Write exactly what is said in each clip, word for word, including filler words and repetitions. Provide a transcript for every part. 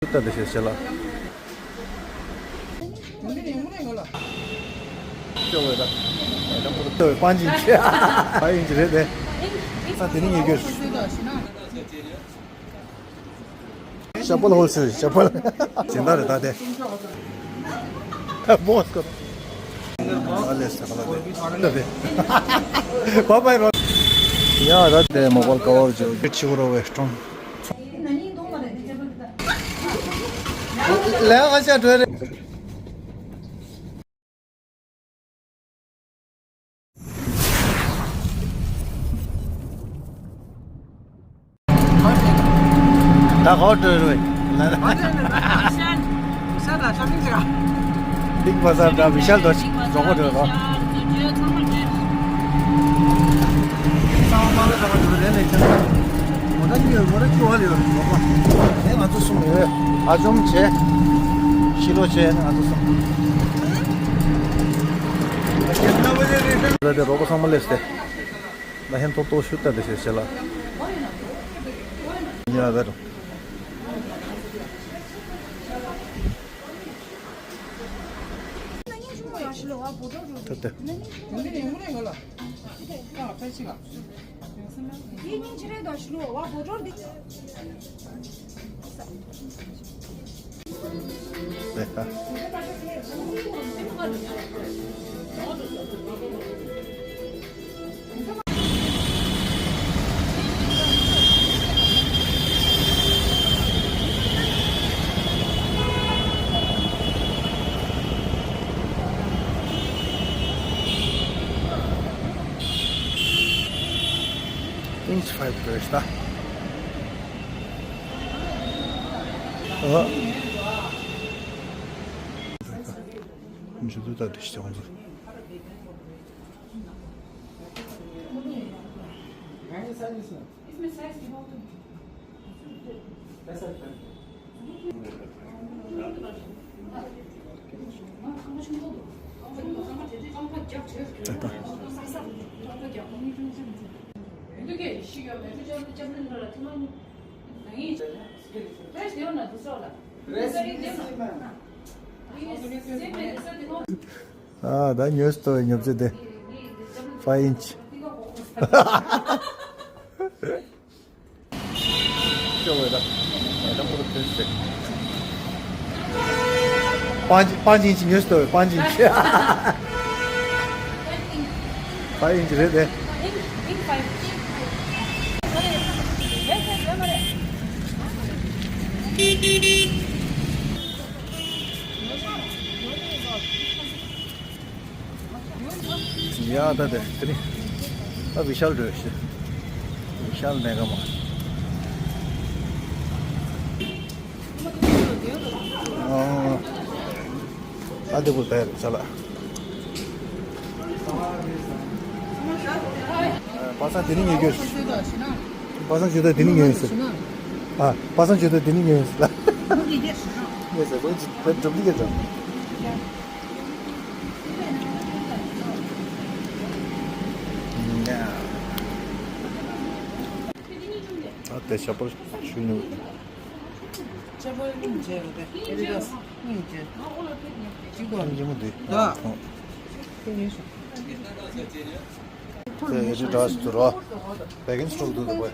ད་དེ་ཤེས་ཤེས་ལ། ཅོ་བས་ད། ད་པོ་ཏོ་པན་ཅིན་ཆེ། པན་ཅིན་རེད་དེ། ས་དེ་ནི་ངེས་རྒྱུ། ཤ་པལ་ཧོལ་སེལ་ཤ་པལ། སྦྱིན་བདག་རེད་ད་དེ། བོ་སྐོར། ཨ་ལེ་ས་ཁ་ལ་དེ། ད་དེ། བ་བའི་རོ། ཡ་ད་དེ་མོ་པལ་ཀ་བར་ཇོ་ཆི་བོ་རོ་བེ་སྟོང་། ལས་ཨ་ཤ་གྲོས་རེད། ད་གོ་གྲོས་རེད། ལ་ལ། ཤ་ད་ཤ་མིན་ཅིག་ཨ། ལིག་བ་ཟ་ད་བི་ཤལ་དོ་ཅིག་རོགས་པ་གྲོས་རོགས། ང་ཚོ་གསུམ་ཡོད། ཨ་ཅོམ་བྱས། ཤི་ལོ་བྱས་ང་ཚོ་གསུམ། ད་དེ་རོགས་པ་ཚང་མ་སླེབས་ཏེ། ད་ཧན་ཏོག་ཏོག་ཤུ་ད་དེ་ཤེས་ཤེས་ལ། ཡ་ད་རོ། ད་དེ། Inch five ཀྱི་རེད་ཤག་ད། ཨ། མི་ཤེས་འདུག་ད་དེ་ཤེས་ཁོང་ཚོ། ཨ་ད་ཉོས་ཏོ་ཉོ་ཚེ་དེ་five inch། ཅོ་བས་ད། ད་པོ་ཏོ་ཕེ་སི་ཏེ། པན་པན་ཅིན་ཅི་ཉོས་ཏོ་པན་ཅིན་ཅི། five inch རེད་དེ། ཡ་ད་དེ་དེ་ནི་ད་བི་ཤལ་འགྲོ་ཤི། བི་ཤལ་མེ་ག་མ། ཨ་དེ་བུ་དེ་ས་ལ། པ་སངས་དེ་ནི་ཉེ་རྒྱུ། པ་སངས་ཇུ་ད་དེ་ནི་ཉེ་ཡོད་ཟེར། ཨ་པ་སངས་ཇུ་ད་དེ་ནི་ཉེ་ཡོད་ཟེར་ལ། ཉེ་ཟེར་ཁོ་ཅི་ཁོ་འགྲུབ་ལི་ག་འགྲོ། ཨ་དེ་ཤ་པར་ཞུ་ནུ། ཤ་པར་སྙིང་རྗེ་རེད་དེ། ཨེ་ཌི་ཌཱས་སྙིང་རྗེ། ཅི་གོ་སྙིང་རྗེ་མོ་འདི། ད། དེ་ཨེ་ཌི་ཌཱས་དུ་རོ། བེ་གིན་སི་ཊོར་དུ་དུ་བོ།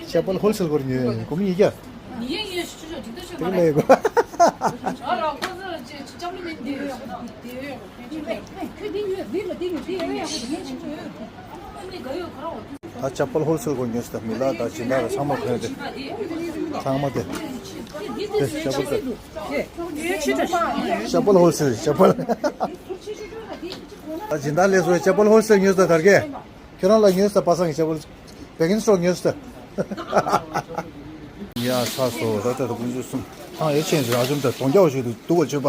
ཤ་པར་ཧོལ་སེལ་སྐོར་ཉོས་ཡོད་ནི་གོ་མི་ཡི་ག་དེ་ལས་གོ། ད་ཅ་པལ་ཧོལ་སེལ་སྐོར་ཉོས་སྟབས་མི་ལ་ད་སྦྱིན་བདག་ཚང་མ་གོན་ཏེ། ཚང་མ་དེ། དེ་ཅ་པལ་དེ། ཅ་པལ་ཧོལ་སེལ་ཅ་པལ། ད་སྦྱིན་བདག་ལས་སོ་ཅ་པལ་ཧོལ་སེལ་ཉོས་སྟབས་དར་གས། ཁྱོད་རང་ལ་ཉོས་ས་པ་སངས་ཀྱི་ཞབས་བར་བེ་གིན་སི་ཊོར་ཉོས་ས། ཡ་ས་སོ་ད་ལྟ་དགུན་ཆུ་གསུམ་ཐང་ཡ་ཆེན་ཟེར་ཨ་ཆུམ་ད་དོང་རྒྱ་བ་ཞིག་ཏུ་འདུག་བ་ཆོས་པ་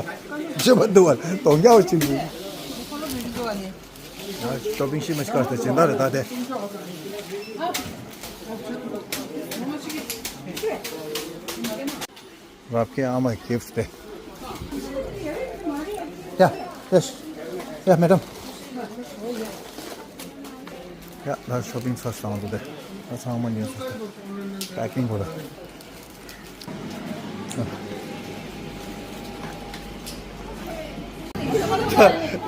ཆོས་པ་འདུག་བ་དོང་རྒྱ་བ་ཆེན་འདུག་ཡ་ཤོ་པིང་ཤི་མ་ཤི་ཀ་ཏ་ཅན་ད་རེ་ད་དེ། རབ་ཁའི་ཨ་མའི་གིཕ་ཊི་དེ། ཡ་ཡ་ཡ་མེ་ཌམ། ཡ་ད་ཤོ་པིང་ཚར་སོང་འདུག་དེ། ཚང་མ་ཉོས་སོང་། པེ་ཀིང་གོ་ལ།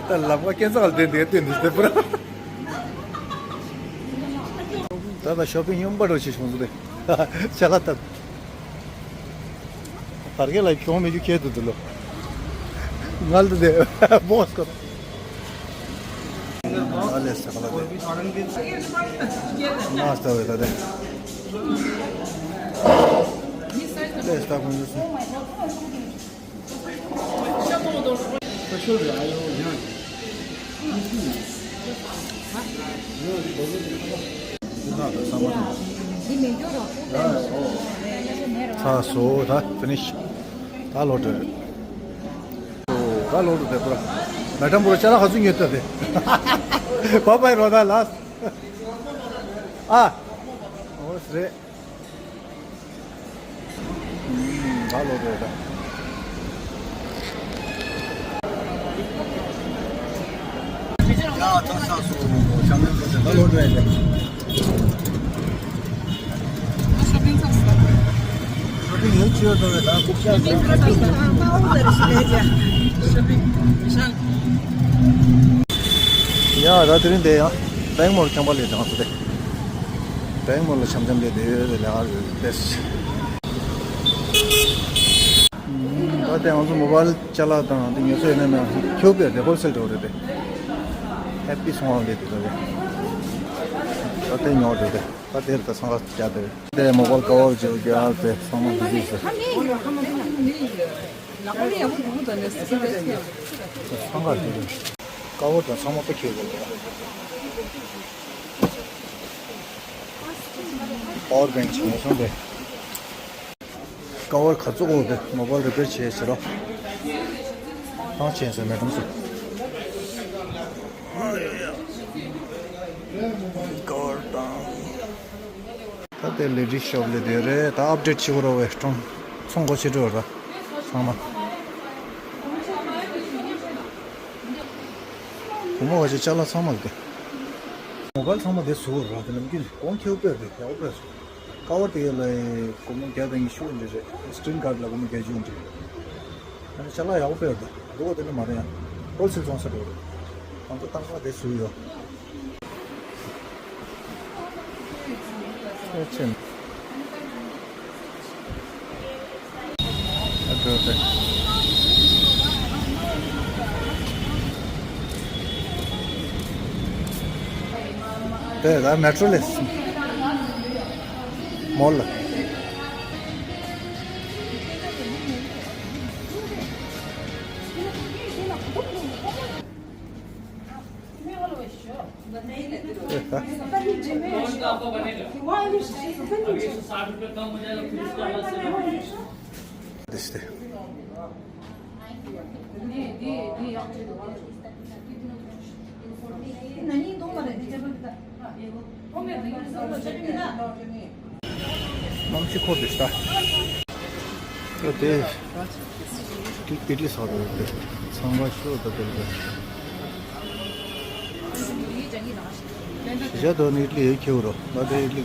ད་ལབ་པ་སྐད་གྲགས་ལ་བསྟན་ཏེ་བསྟན་འདུག་སྟེ་པུ་ར། ད་ད་ཤོ་པིང་ཡོང་པ་འགྲོ་ཆེ་བྱུང་སོང་སྟེ། ཅ་ལག་ད། དར་རྒྱས་ལ་གྱོང་མེད་རྒྱུ་ཁྱད་དུ་འདུག་ལོ། ངལ་དུ་དེ་བོས་ཀོ། ཨ་ལེ་ས་ཁ་ལ་དེ། མ་སྟ་བའི་ད་དེ། ལེ་ས་ཁོང་ཚོ་སུ། ཚ་སོ་ད་ཕི་ནིཤ། ད་ལོ་དྲོད། ད་ལོ་དྲོད་དེ་པུ་ར། མེ་ཏམ་པུ་ར་ཅ་ལག་ག་ཚོད་ཉོས་ཏེ་དེ། བ་བའི་རོ་ད་ལ། ཨ། ཨོ་སི་རེད། ད་ལོ་དྲོད་ད། ཡ་ད་ས་སོ་ཞང་ནན་ད་ལོ་དྲོད་ད། ཤོ་པིང་ཚར་སོང་། ཤོ་པིང་ཡོད་ཅི་ཡོད་དོ་རེད་ད་ཁུག་ཤ་ཟ། ཤོ་པིང་ཤང་། ཡ་ད་དེ་རིང་དེ་ཡང་བེང་མོར་ཁྱམས་པ་ལས་དྲངས་སོ་དེ། བེང་མོར་ལ་འཆམ་འཆམ་ལས་དེ་ཡོད་དེ་ལས་ཀ་ཡོད་དེ། ད་དེ་ང་ཚོ་མོ་བལ་ཅ་ལག་དང་དེ་ཉོ་ས་ཡོད་ན་མེད་ཁྱོད་པས་དེ་ཧོལ་སེལ་འགྲོ་རེད་དེ། ཧེ་པི་སོང་བ་ལས་དེ་ད་དེ་ཉོ་རེད་དེ། ད་དེར་ད་སང་ག་རྒྱ་དེར། དེ་མོ་བལ་ཀ་བར་བརྗོད་རྒྱ་དེ་སང་མ་དེ་ཞིག་ཟེར། སང་ག་དེ་ཀ་བར་དང་ཚང་མ་ད་ཁྱེར་དགོས། པ་ཝར་བེང་ཅིག་ཉོས་སོང་དེ། ཀ་བར་ག་ཚོད་འོག་དེ་མོ་བལ་རི་པེར་བྱས་ཟེར་རོ། ཐང་ཆེན་ཟེར་མེད་དམ་སུ། ཀ་བར་དང་། ད་ལྟའི་ལེ་ཌི་ཤོབ་ལས་དེ་རེད། ད་ཨབ་ཌེཊ་བྱེད་དགོས་རོ་བས་ཀྲོང་ཚོང་གོ་ཆེ་འགྲོ་ར་ཚང་མ། བུ་མོ་བ་ཆེ་ཅ་ལག་ཚང་མ་ལ་དེ། མོ་བལ་ཚང་མ་དེ་བཟོ་ར་དེ་ནམ་རྒྱུན་གོང་ཁེའུ་པས་རེད་ཡག་པོ་རེད། ཀ་བར་དེ་ལ་སྒོར་མོ་བརྒྱ་དང་ཉི་ཤུ་འདྲ་རེད། སི་ཀྲིན་གྷར་ལ་སྒོར་མོ་བརྒྱད་ཅུ་འདྲ་རེད། ཨ་ནི་ཅ་ལག་ཡག་པོ་དཔེ་ཡོད་འདུག་འདུག་བ་དེ་ནི་མ་རེད་ཡང་། ཧོལ་སེལ་བཙོང་ས་འགྲོ་རེད། ང་ཚོ་རྟག་པར་དེ་བཟོས་ཡོད། ཨེ་ཅེ་ན། ཨ་འགྲོ་རེད། དེ་ད་མེ་ཊྲོ་ལས་མོལ་ལ། གནམ་གཤིས་འཁོར་དེ་ཤ། ཨ་དེ། དེ་ཨི་ཌི་ལི་ཟ་རོ་དེ། ཚང་མ་ཤོ་ད་དེ་ལ། ཞེ་དོ་ནི་ཨི་ཌི་ལི་ཡོད་ཁྱེའུ་རོ། ད་དེ་ཨི་ཌི་ལི།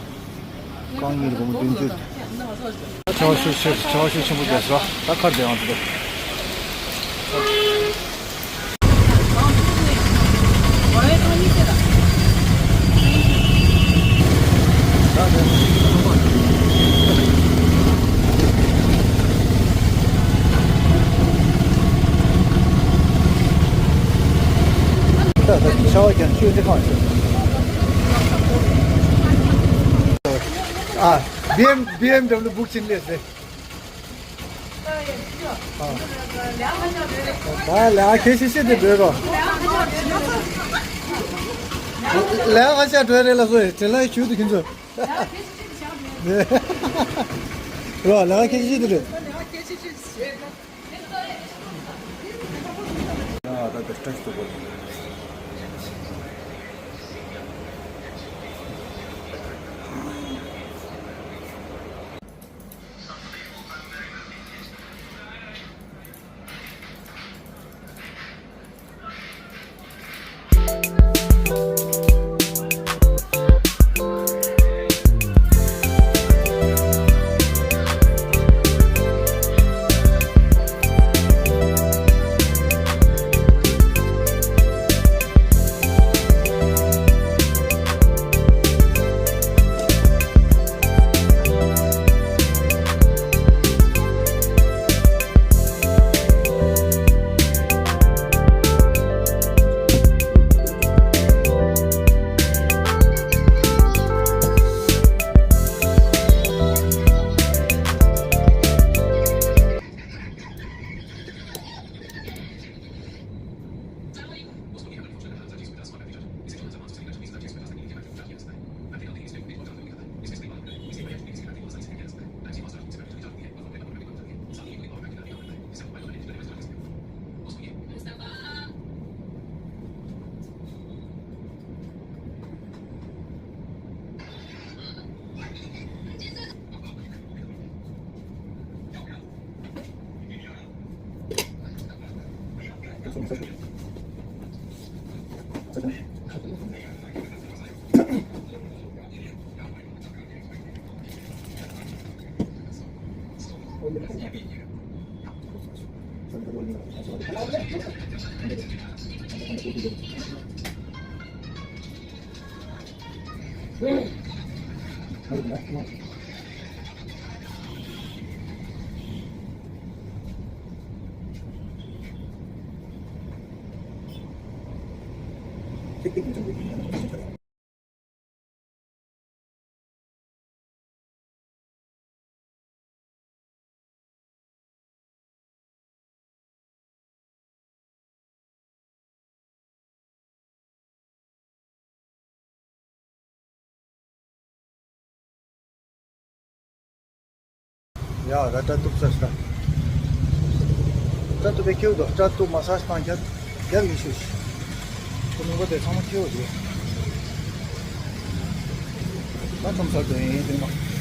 རྐང་གཉིས་ལ་སྒོར་མོ་བདུན་ཅུ། ཆར་ཤུགས་ཆེ་ཆར་ཤུགས་ཆེན་པོ་རྒྱག་ས་ད་ཁར་བསྡད་ཡོང་དུས། ཤ་བ་ཀྱང་ཆུ་འདི་གང་ཆུ། ཨ། བི་ཨེམ་བི་ཨེམ་དབྱི་ལུ་བུག་ཕྱིན་ལས་ཟེར། ད་ལ་ཁེ་ཤི་ཤི་དེ་འགྲོ་རོགས། ལ་ཁ་ཤ་འགྲོ་རེད་ལ་སོ་དྲན་ལ་ཆུ་དུ་ཁྱིན་ཚོ། རོགས་ལ་ཁེ་ཤི་ཤི་དེ་རེད། ཡ་ར་སྐྲ་གཏུབ་ཚར་ཤག་སྐྲ་གཏུབ་པའི་ཁྱེའུ་དང་སྐྲ་གཏུབ་མ་སཱཇ་བཏང་རྒྱབ་རྒྱབ་ཡིན་ཤུ་ཤི། ཁོ་མི་གོ་དེ་ཚང་མ་ཁྱེའུ་རེད། ང་ཁྲོམ་སར་འགྲོ་ཡིན་དེ་མ།